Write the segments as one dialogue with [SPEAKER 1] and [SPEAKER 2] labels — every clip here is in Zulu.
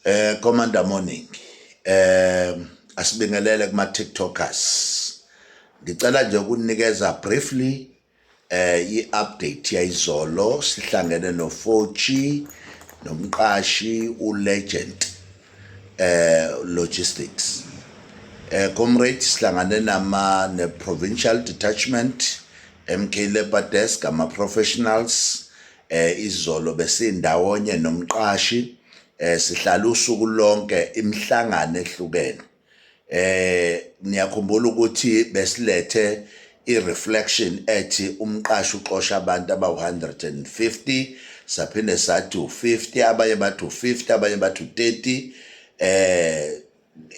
[SPEAKER 1] Commander, morning. Asibingelele kuma TikTokers. Ngicela nje ukunikeza briefly i-update yayizolo. Sihlangene noFochi nomqashi uLegend Logistics. Comrade, sihlangane nama ne provincial detachment, MK Labor Desk, ama professionals. Izolo besindawonye nomqashi, sihlala usuku lonke, imihlangano ehlukene. Niyakhumbula ukuthi besilethe i-reflection ethi umqashi uxosha abantu abawu-150, saphinde sathi u-50, abanye bathi u-50, abanye bathi u-30,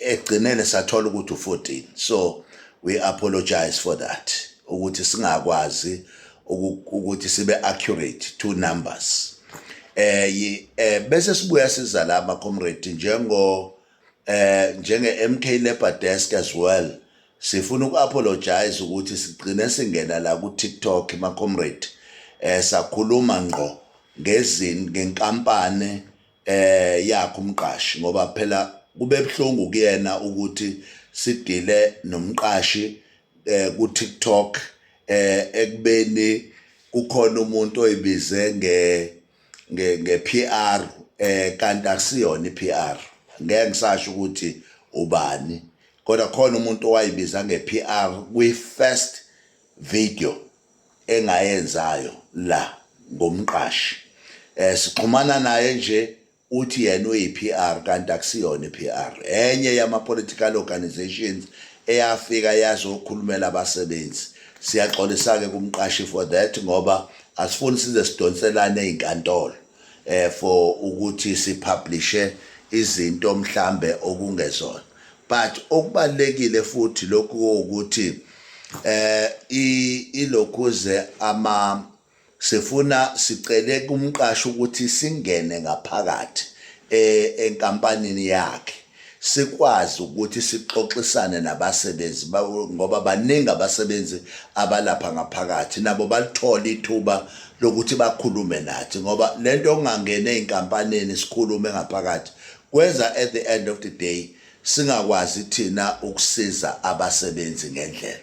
[SPEAKER 1] egcinene sathola ukuthi u-14. So we apologize for that, ukuthi singakwazi ukuthi sibe accurate to numbers. Bese sibuya siza la, ma comrade, njenge MK Labor Desk as well, sifuna uku-apologize ukuthi sigcine singena la ku TikTok, ma comrade, sakhuluma ngqo ngezini ngenkampani yakhe umqashi, ngoba phela kube buhlungu kuyena ukuthi sidile nomqashi ku TikTok, ekubeni kukhona umuntu oyibize nge PR, kanti akusiyona iPR. Ngeke ngisasho ukuthi ubani, kodwa khona umuntu owayibiza nge-PR kwi first video engayenzayo la ngomqashi. Sixhumana naye nje, uthi yena uyi-PR, kanti akusiyona i-PR, enye yama political organizations eyafika yazokhulumela abasebenzi. Siyaxolisa ke kumqashi for that, ngoba asifuni size sidonselane einkantolo for ukuthi sipublishe izinto mhlambe okungezona. But okubalekile futhi lokhu ukuthi ilokhuze ama sifuna sicele kumqashi ukuthi singene ngaphakathi enkampanini yakhe, sikwazi ukuthi sixoxisane nabasebenzi, ngoba baningi abasebenzi abalapha ngaphakathi, nabo balithola ithuba lokuthi bakhulume nathi, ngoba lento okungangena ey'nkampanini sikhulume ngaphakathi kwenza at the end of the day singakwazi thina ukusiza abasebenzi ngendlela.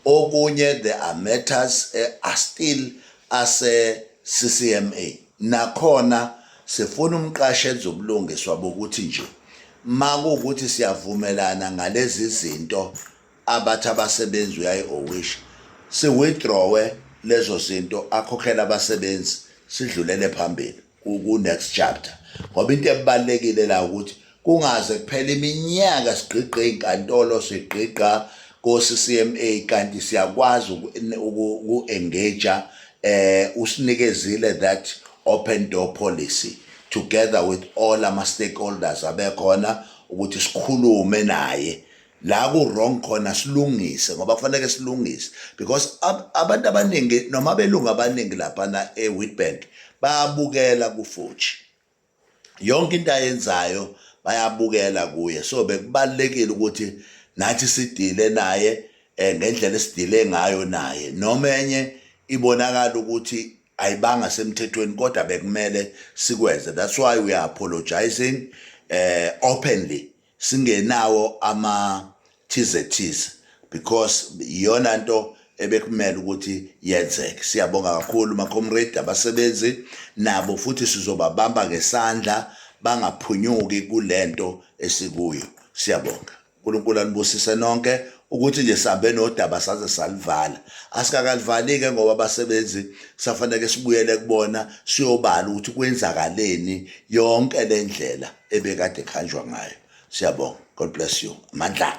[SPEAKER 1] Okunye, there are matters are still ase CCMA nakhona. Sifuna umqashi enze ubulungiswa bokuthi nje makuwukuthi siyavumelana ngalezi zinto abathi abasebenzi uyayi-owisha, si-withdrawe lezo zinto, akhokhele abasebenzi, sidlulele phambili ku-next chapter, ngoba into ebalulekile la ukuthi kungaze kuphela iminyaka sigqigqa ey'nkantolo, sigqigqa ko-CCMA, kanti siyakwazi uku-engage. Usinikezile that open door policy together with all ama stakeholders abekhona ukuthi sikhulume naye la ku wrong khona, silungise, ngoba kufanele silungise, because abantu abaningi noma abelungu abaningi laphana eWitbank bayabukela kuFochi. Yonke into ayenzayo bayabukela kuye, so bekubalekile ukuthi nathi sidile naye ngendlela esidile ngayo naye, noma enye ibonakala ukuthi ayibanga semthethweni, kodwa bekumele sikwenze. That's why we are apologizing openly, singenawo ama thize thize, because iyona nto ebekumele ukuthi yenzeke. Siyabonga kakhulu, ma comrade. Abasebenzi nabo futhi sizobabamba ngesandla, bangaphunyuki kulento esikuyo. Siyabonga, uNkulunkulu anibusise nonke, ukuthi nje sihambe nodaba saze salivala. Asikakalivalike, ngoba abasebenzi safanele sibuyele kubona, siyobala ukuthi kwenzakaleni yonke le ndlela ebekade khanjwa ngayo. Siyabonga, God bless you. Amandla.